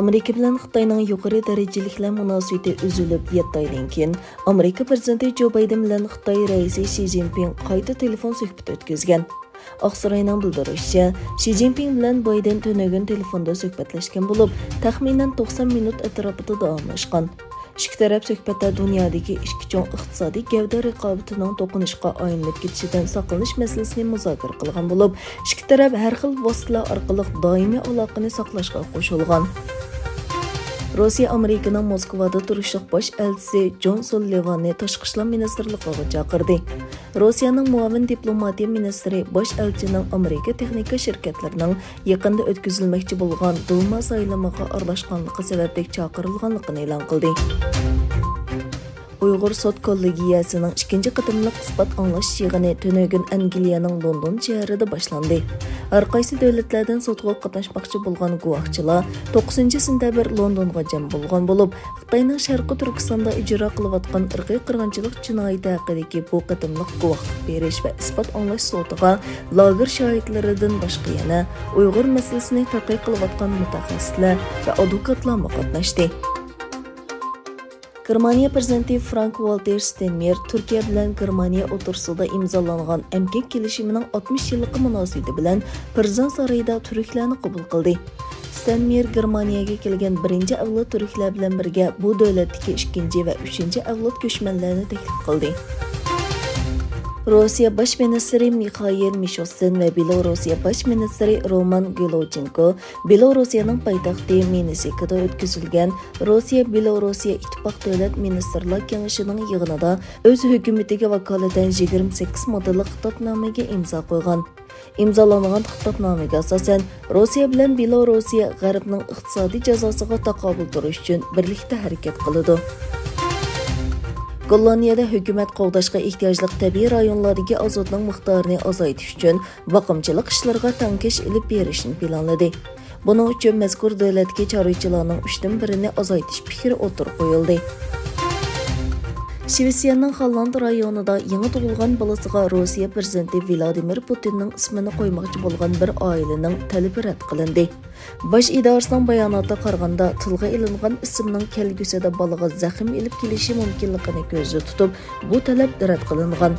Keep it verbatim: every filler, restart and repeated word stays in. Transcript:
ئامېرىكا بىلەن خىتاينىڭ يۇقىرى دەرىجىلىكلەر مۇناسىۋىتى ئۈزۈلۈپ يەتتە ئايدىن كېيىن، ئامېرىكا پىرېزىدېنتى جو بايدېن بىلەن خىتاي رەئىسى شى جىنپىڭ قايتا تېلېفون سۆھبىتى ئۆتكۈزگەن. ئاقساراينىڭ بىلدۈرۈشىچە، شى جىنپىڭ بىلەن بايدېن تۈنۈگۈن تېلېفوندا سۆھبەتلەشكەن بولۇپ، تەخمىنەن توقسان مىنۇت ئەتراپىدا داۋاملاشقان. ئىككى تەرەپ سۆھبەتتە دۇنيادىكى ئىككى چوڭ ئىقتىسادىي گەۋدە رىقابىتىنىڭ توقۇنۇشقا ئايلىنىپ كېتىشىدىن ساقلىنىش مەسىلىسىنى مۇزاكىرە قىلغان بولۇپ، ئىككى تەرەپ ھەر خىل ۋاسىتىلەر ئارقىلىق دائىمىي ئالاقىنى ساقلاشقا قوشۇلغان. روسىيە ئامېرىكىنىڭ موسكۋادا تۇرۇشلۇق باش ئەلچىسى جون سۇللىۋاننى تاشقى ئىشلار مىنىستىرلىقىغا چاقىردى. روسىيەنىڭ مۇئاۋىن دىپلوماتىيە مىنىستىرى باش ئەلچىنىڭ ئامېرىكا تېخنىكا شىركەتلىرىنىڭ يېقىندا ئۆتكۈزۈلمەكچى بولغان دۇما سايلىمىغا ئارىلاشقانلىقى سەۋەبلىك چاقىرىلغانلىقىنى ئېلان قىلدى. ئۇيغۇر سوت كوللېگىيەسىنىڭ ئىككىنچى قېتىملىق ئىسپات ئاڭلاش يىغىنى تۈنۈگۈن ئەنگلىيەنىڭ لوندون شەھىرىدە باشلاندى. ھەر قايسى دۆلەتلەردىن سوتقا قاتناشماقچى بولغان گۇۋاھچىلار توققۇزىنچى سېنتەبىر لوندونغا جەم بولغان بولۇپ، خىتاينىڭ شەرقىي تۈركىستاندا ئىجرا قىلىۋاتقان ئىرقىي قىرغىنچىلىق جىنايىتى ھەققىدىكى بۇ قېتىملىق گۇۋاھلىق بېرىش ۋە ئىسپات ئاڭلاش سوتىغا لاگېر شاھىتلىرىدىن باشقا يەنە ئۇيغۇر مەسىلىسىنى تەتقىق قىلىۋاتقان مۇتەخەسسىسلەر ۋە ئادۋوكاتلارمۇ قاتناشتى. گېرمانىيە پىرېزىدېنتى فرانك ۋالتېر ستېنمېيېر تۈركىيە بىلەن گېرمانىيە ئوتتۇرىسىدا ئىمزالانغان ئەمگەك كېلىشىمىنىڭ ئاتمىش يىللىقى مۇناسىۋىتى بىلەن پىرېزىدېنت سارىيىدا تۈركلەرنى قوبۇل قىلدى. ستېنمېيېر گېرمانىيەگە كەلگەن بىرىنچى ئەۋلاد تۈركلەر بىلەن بىرگە بۇ دۆلەتتىكى ئىككىنچى ۋە ئۈچىنچى ئەۋلاد كۆچمەنلەرنى تەكلىپ قىلدى. روسىيە باش مىنىستىرى مىخائىل مىشوستىن ۋە بېلوروسىيە باش مىنىستىرى رومان گلوچېنكو بېلوروسىيەنىڭ پايتەختى مىنسكىدا ئۆتكۈزۈلگەن روسىيە-بېلوروسىيە ئىتتىپاق دۆلەت مىنىستىرلار كېڭىشىنىڭ يىغىنىدا ئۆز ھۆكۈمىتىگە ۋاكالىتەن يىگىرمە سەككىز ماددىلىق خىتابنامىگە ئىمزا قويغان. ئىمزالانغان خىتابنامىگە ئاساسەن، روسىيە بىلەن بېلوروسىيە غەربنىڭ ئىقتىسادىي جازاسىغا تاقابىل تۇرۇش ئۈچۈن بىرلىكتە ھەرىكەت قىلىدۇ. گوللاندىيەدە ھۆكۈمەت قوغداشقا ئېھتىياجلىق تەبىئىي رايونلاردىكى ئازوتنىڭ مىقدارىنى ئازايتىش ئۈچۈن باقىمچىلىق ئىشلىرىغا تەڭكەش ئېلىپ بېرىشنى پىلانلىدى. بۇنىڭ ئۈچۈن مەزكۇر دۆلەتتىكى چارۋىچىلارنىڭ ئۈچتىن بىرىنى ئازايتىش پىكرى ئوتتۇرىغا قويۇلدى. شىۋېتسىيەنىڭ خانلاند رايونىدا يېڭى تۇغۇلغان بالىسىغا روسىيە پىرېزىدېنتى ۋلادىمىر پۇتىننىڭ ئىسمىنى قويماقچى بولغان بىر ئائىلىنىڭ تەلىپى رەت قىلىندى. باش ئىدارىسىنىڭ باياناتىغا قارىغاندا، تىلغا ئېلىنغان ئىسىمنىڭ كەلگۈسىدە بالىغا زەخىم ئېلىپ كېلىشى مۇمكىنلىقىنى كۆزدە تۇتۇپ، بۇ تەلەپ رەت قىلىنغان.